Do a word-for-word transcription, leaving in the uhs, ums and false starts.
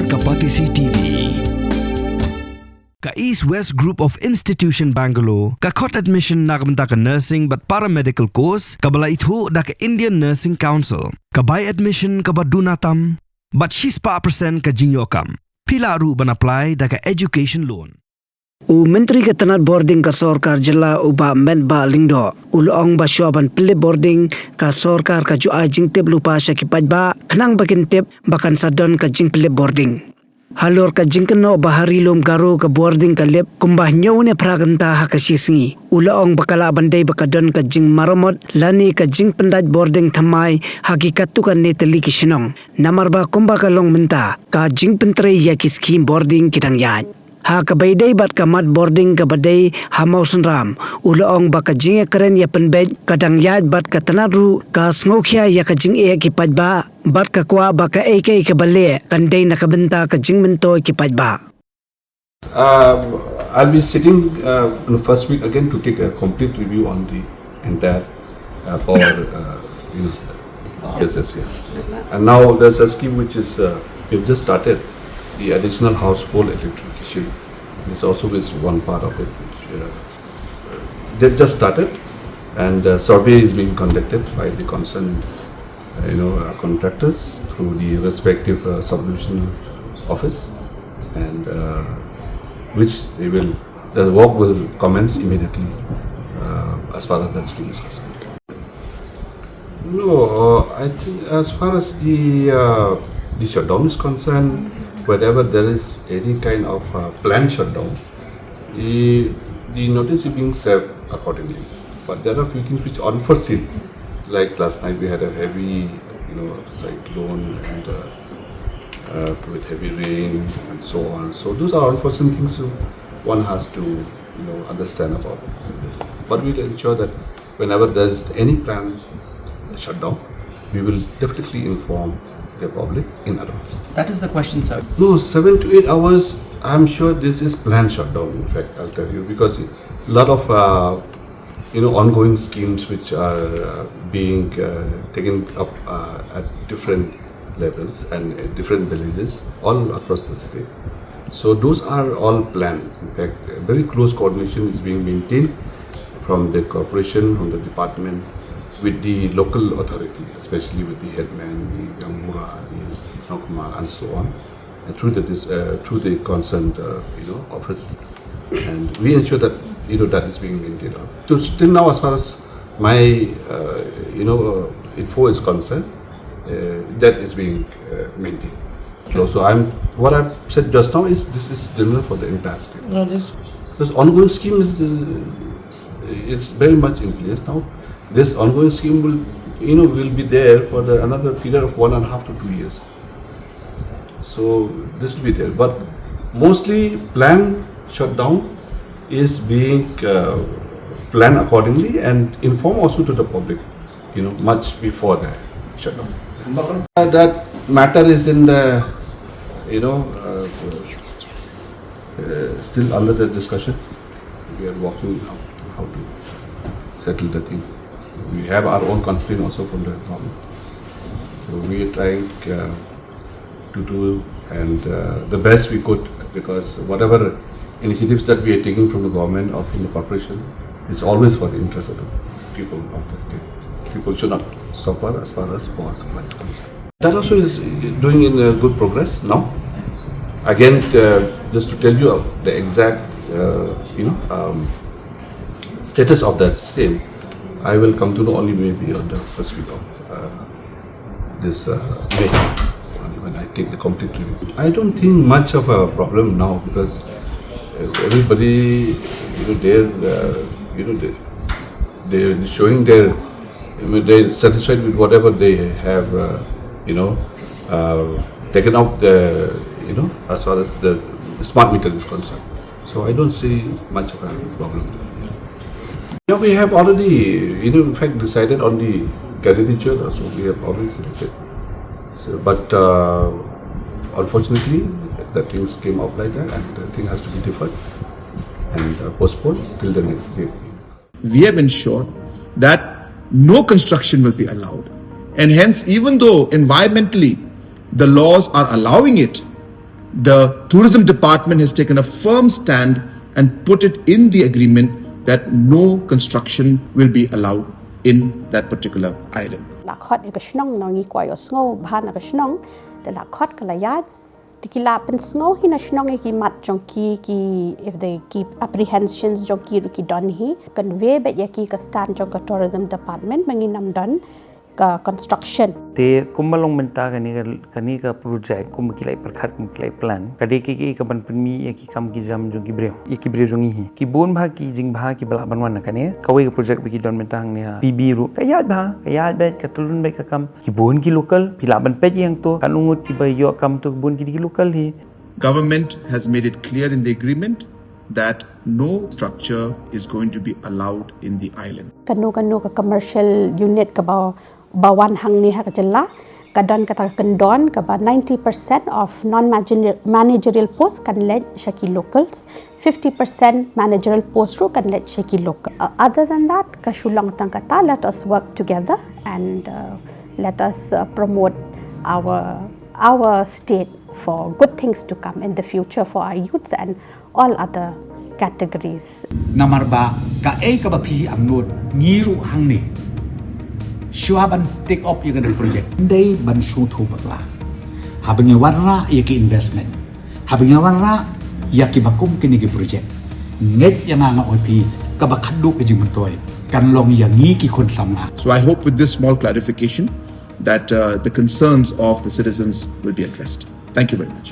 Ka Batesi T V. Ka East West Group of Institution Bangalore ka khot admission na ka bynta ka nursing bad paramedical course kaba la ithuh da ka Indian Nursing Council. Ka bai admission kaba duna tam bad shispah percent ka jingïoh kam. Phi lah ruh ban apply da ka education loan. U Myntri ka tnat bording ka sorkar jylla u Bah Metbah Lyngdoh u la ong ba shuwa ban pynlip bording ka sorkar ka ju ai jingtip lypa sha ki paidbah khnang ba kin tip ba kan sa don ka jingpynlip bording. Halor ka jingkynnoh ba ha Ri Lum Garo ka bording ka lip kumba hynñiew ne phra kynta ha ka shi sngi, u la ong ba ka lah ban dei ba ka don ka jingmaramot lane ka jingpyndait bording thymmai ha ki katto katne tylli ki shnong. Namar ba kumba ka long mynta, ka jingpyntrei ïa ki skhim bording ki dang ïaid. Ha kaba ïadei bad ka mat bording kaba dei ha Mawsynram, u la ong ba ka jingïakren ïa pynbeit ka dang ïaid bad ka tnat ruh ka sngewkhia ïa ka jingeh ki paidbah bad ka kwah ba kaei kaei kaba leh kan dei na ka bynta ka jingmyntoi ki paidbah. Um, I'll be sitting uh, in the first week again to take a complete review on the entire uh, power, uh, you know, yes, yes, yes. And now there's a scheme which is, uh, we've just started, the additional household electrification. This also is one part of it. Which, uh, they've just started, and uh, survey is being conducted by the concerned, uh, you know, uh, contractors through the respective uh, subdivision office, and uh, which they will, the work will commence immediately uh, as far as that scheme is concerned. No, uh, I think as far as the uh, the shutdown is concerned, whenever there is any kind of uh, planned shutdown, the, the notice is being served accordingly. But there are a few things which are unforeseen, like last night we had a heavy, you know, cyclone and uh, uh, with heavy rain and so on. So those are unforeseen things. So one has to, you know, understand about this. But we'll ensure that whenever there's any planned shutdown, we will definitely inform the public in advance. That is the question, sir. No, seven to eight hours, I'm sure this is planned shutdown, in fact, I'll tell you, because a lot of, uh, you know, ongoing schemes which are uh, being uh, taken up uh, at different levels and at different villages all across the state. So those are all planned. In fact, very close coordination is being maintained from the corporation, from the department, with the local authority, especially with the headman, the Gaonbura, the Nongkmar, and so on, and through the dis- uh, through the concerned uh, you know office, and we ensure that you know that is being maintained. So still now, as far as my uh, you know uh, info is concerned, uh, that is being uh, maintained. So, so I'm what I said just now is this is general for the entire state. No, just This ongoing scheme is uh, it's very much in place now. This ongoing scheme will you know will be there for the another period of one and a half to two years. So this will be there, but mostly plan shutdown is being uh, planned accordingly and informed also to the public, you know, much before the shutdown. Uh, that matter is in the, you know, uh, uh, still under the discussion. We are working how, how to settle the thing. We have our own constraint also from the government. So we are trying uh, to do and uh, the best we could, because whatever initiatives that we are taking from the government or from the corporation is always for the interest of the people of the state. People should not suffer as far as power supply is concerned. That also is doing in uh, good progress now. Again, uh, just to tell you uh, the exact, uh, you know, um, status of that same, I will come to know only maybe on the first week of uh, this uh, May, only when I take the complete review. I don't think much of a problem now because uh, everybody, you know, they're, uh, you know, they, they're showing their, I mean, they're satisfied with whatever they have, uh, you know, uh, taken up the, you know, as far as the smart meter is concerned. So I don't see much of a problem. Yeah, we have already, you know, in fact, decided on the candidature. So we have already selected. So, but uh, unfortunately, the things came up like that, and the thing has to be deferred and uh, postponed till the next day. We have ensured that no construction will be allowed. And hence, even though environmentally the laws are allowing it, The tourism department has taken a firm stand and put it in the agreement that no construction will be allowed in that particular island. La khot ïa ka shnong, ngi kwah ïohsngew bha na ka shnong. Da la khot ka la ïaid. Te ki la pynsngew hi na shnong ïa ki mat jong ki, ki, if they keep apprehensions jong ki ruh ki don hi. Convey beit ïa ki ka stand jong ka tourism department ba ngin ym don ka construction. Te kumba long mynta kane ka, kane ka project, kumba ki la pyrkhat, kumba ki la plan, ka dei ka, ka, ka ban pynmih ïa ki kam ki jam jong ki briew, ïa ki briew jong ngi hi. Ki bun bha ki jingbha kiba lah ban wan na kane. Kawei ka project ba ki don mynta hangne ha P B ruh, ka ïaid bha, ka ïaid beit, ka tyllun beit ka kam. Ki bun ki local, phi lah ban peit ïa to, katno ngut kiba ïoh kam to, ki bun ki dei ki local hi. Government has made it clear in the agreement that no structure is going to be allowed in the island. Kano kano ka commercial unit kaba, ba wan hangne ha ka jylla, ka don kata ka kyndon kaba ninety percent of non-managerial post kan leit sha ki locals, fifty percent managerial post ruh kan leit sha ki local. Uh, other than that, ka shu long tang kata, let us work together and, uh, let us, uh, promote our, our state for good things to come in the future for our youths and all other categories. Namar ba kaei kaba phi angnud, ngi ruh hangne, shuwa ban take up ïa ka project, dei ban sngewthuh bakla. Haba ngi wanrah ïa ki investment, haba ngi wanrah ïa kiba kum kine ki project, ngeit ïa nga, nga ong ïa phi, kaba khadduh ka jingmyntoi kan long ïa ngi ki khun samla. So I hope with this small clarification that, uh, the concerns of the citizens will be addressed. Thank you very much.